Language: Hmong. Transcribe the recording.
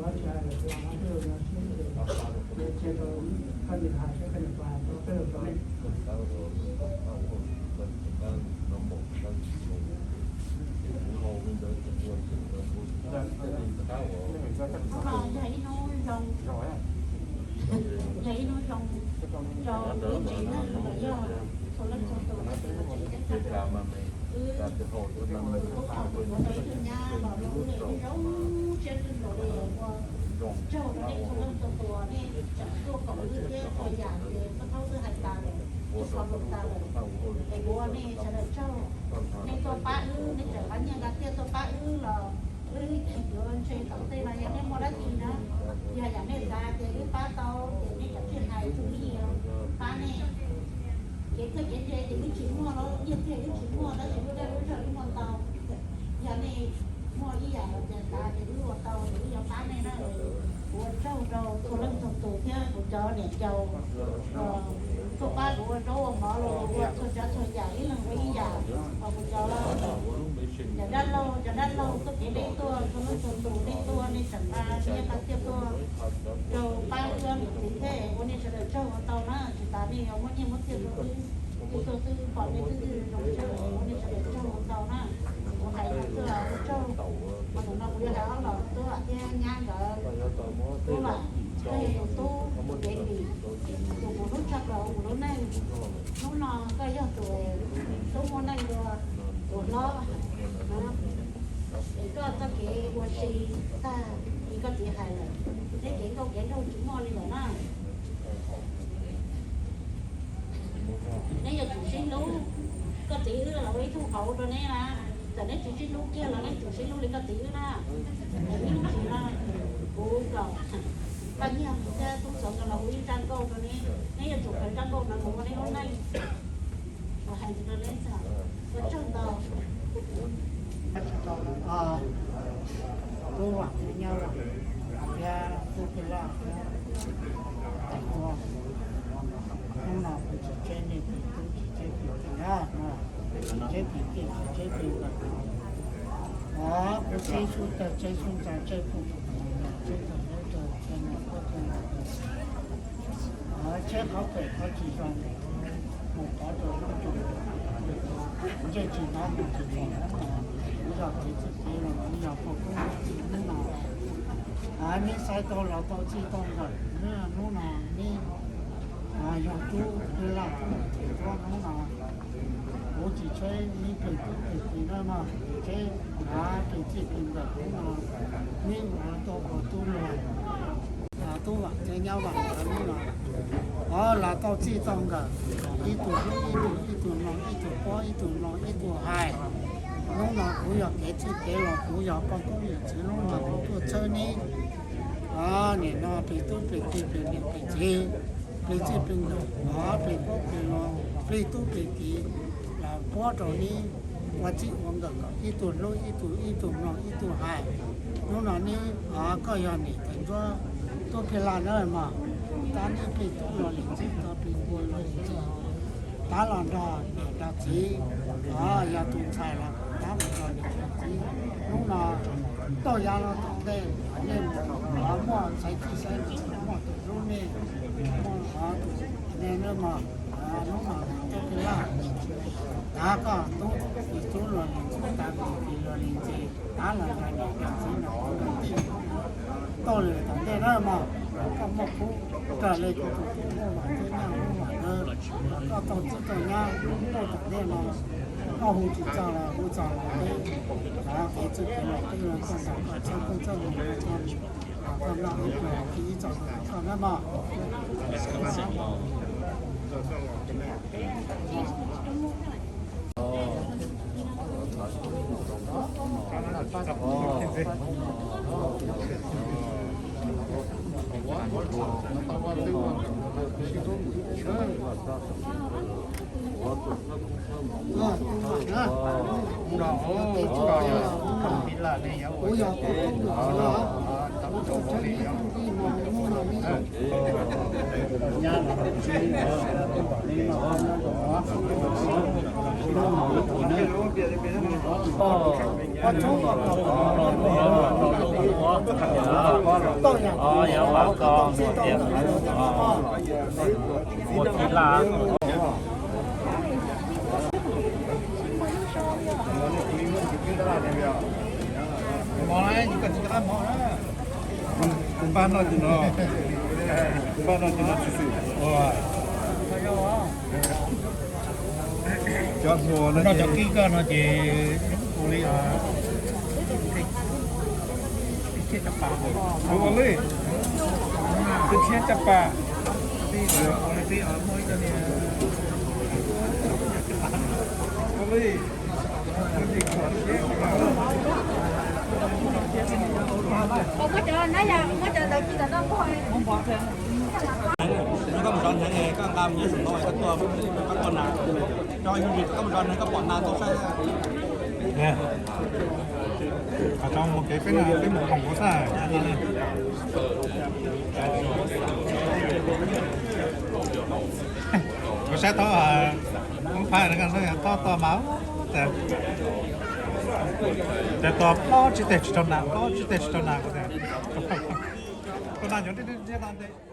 Yog ib hnub zoo, yog ib hnub zoo rau lub tsev neeg los yog txhua leej txhua tus, wb tub qhov kuv tau ib tug nyab los rau wb ib hnub zoo siab kawg nkaus li ua tsaug rau nej txhua leej txhua tus, nej tseem tuaj koom wb thiab txhua yam ces koj thaub twb hais tas lawm, txhua hluas tas lawm, es kuv ua nej sawv daws tsaug. Nej tuaj pab wb, nej tseem qab nyiaj qab tiaj tuaj pab wb los wb yuav ntshe tom ntej no yog nej muaj dab tsi na, yog yam nej xav tias wb pab tau ces nej kav tsij hais rau wb, pab nej. Kev txawj kev ntse ces wb tsis muaj, nyiaj txiag wb tsis muaj, tab sis lub dag lub zog wb muaj ntau. Yog nej muaj ib yam los tias xav tias wb ua tau ces wb yuav pab nej na. Kuv ua tsaug rau txhua leej txhua tus thiab kuv cov niam cau tuaj pab kuv ua zaub ua mov los ua txhua tsav txhua yam ib leeg ua ib yam, kuv cov cov dab laug, cov dab laug tuaj kev deb tuaj, txhua leej txhua tus nej tuaj nej tseem nqa nyiaj nqa txiaj tuaj rau pab wb niam txiv thiab ua nej sawv daws tsaug ua tau na. Tsis tas nej yuav muab nyiaj muab txiaj rau wb, wb tuaj twb pom nej twb twb zoo siab, ua nej sawv daws tsaug ua tau na. Kuv hais no tuaj ua tsaug, mas tus no kuv yuav hais ob los tuaj thiab nyab nkawd, tub vam, koj yog tus tub, tus kev dim, tus kuv hlub tshaj plaws kuv lub neej. Hnub no koj yog tus tub muaj neej dua, tus hlob, es koj txoj kev ua si tag li koj txiv hais lawm, neb kev nkauj kev nraug tsis muaj li lawm na. Neb yuav tsum sib hlub, koj txiv wb los ua ib tug hauv rau neb na. Txawm neb tsis sib hlub kiag los neb tsum sib hlub li koj txiv wb na. Es ib ntsis no kuv kom Paj Nyiag thiab Tub Xov nkawd los ua ib zaj nkauj rau neb, neb yuav tsum khaws zaj nkauj no mus ua neb lub neej. Kuv hais ntxiv rau neb xwb, ua tsaug ntau. Tub Vam thiab Nyab Vam thiab Tub Pij Laj thiab Tais Tuab, hnub no kuv tsis tseb nej tus tub tsis tseb tus nyab no, tsis tseb tus tij tsis tseb tus nkawm no. Kuv tseb sub tawg tseb sub ntxov tseb phooj ywg tseb tug dub tug tseb no tuab tug no, tseb qhov phem qhov tsis zoo mus qhov rau lub nroog, ntsej tsis hnov mus tsis pom hnub no. Kuv yog kev txwj kev los kuv yog pog koob yawm txiv hnub no. Neb saib tau los tau txij tau nkawm, hnub no neb yog tub Pij Laj thiab Tais Tuab hnub no. Kuv tsis tseb neb pleg tub pleg kiv na mog, tseb hnav pleg txij pleg nkawm hnub no. Neb ua tau ua tub luag, tub Vam thiab Nyab Vam hnub no los tau txij tau nkawm, ib tug hlub ib tug, ib tug mloog ib tug paub, ib tug mloog ib tug hais. Hnub no kuv yog kev txwj kev los kuv yog pog koob yawm txiv hnub no kuv tuaj txhawb neb. Nim no pleg tub pleg kiv pleg niam pleg txiv, pleg txij pleg nkawm, pleg paub pleg mloog, pleg tub pleg kiv los puab rau neb ua txij ua nkawm kom ib tug hlub ib tug, ib tug mloog ib tug hais. Hnub no neb, koj yog niam Tais Ntsuab tub Pij Laj na mog, tab neb plig tub los lim txwj, tab plig npua los lim txwj, tab los nrog niam nrog txiv, yog tus ntxhais los tab los nrog niam nrog txiv. Hnub no toj yav no tom ntej nej muaj ntxhais txij saib, muaj tus hlub nej, muaj tus nej na mog. Hnub no tub Pij Laj, tab koj tub, plig tub los lim txwj, tab plig kiv los lim txiv, tab los nrog niam nrog txiv no kuv tij tau lawm tom ntej na mog. Koj muaj khub raws li kuv tus tub Hmoob Vam thiab Nyab Hmoob Vam na, koj tau txib tau nyab tuaj tom ntej no, koj hu tsis txog los hu txog los peb, kev txwj kev los peb los txog ntawm koj txhawb koob txhawb lus no, koj noj ib pluag kiv ib txoj hlua koj na mog. Kuv npaj noj ces no, kuv npaj noj ces no xwb xwb. Cov hluas no, cov kib koj no ces ua li ib txhiab caj pas, ua li ib txhiab caj pas, ua li. Koj mus zov hneev, koj nqa mus nyob saum no, koj tua, koj tua nas, koj mus zov hneev koj pom nas tau saib. Qhov tso mus kev peb no, peb mus koom kuv xwb. Kuv saib tau, kuv phaj tau tua mas, tes tua plaub tsib teg tsis rau nas, plaub tsib teg tsis rau nas, kuv tias, tua nas nyuam ntiab ntiab ntiab.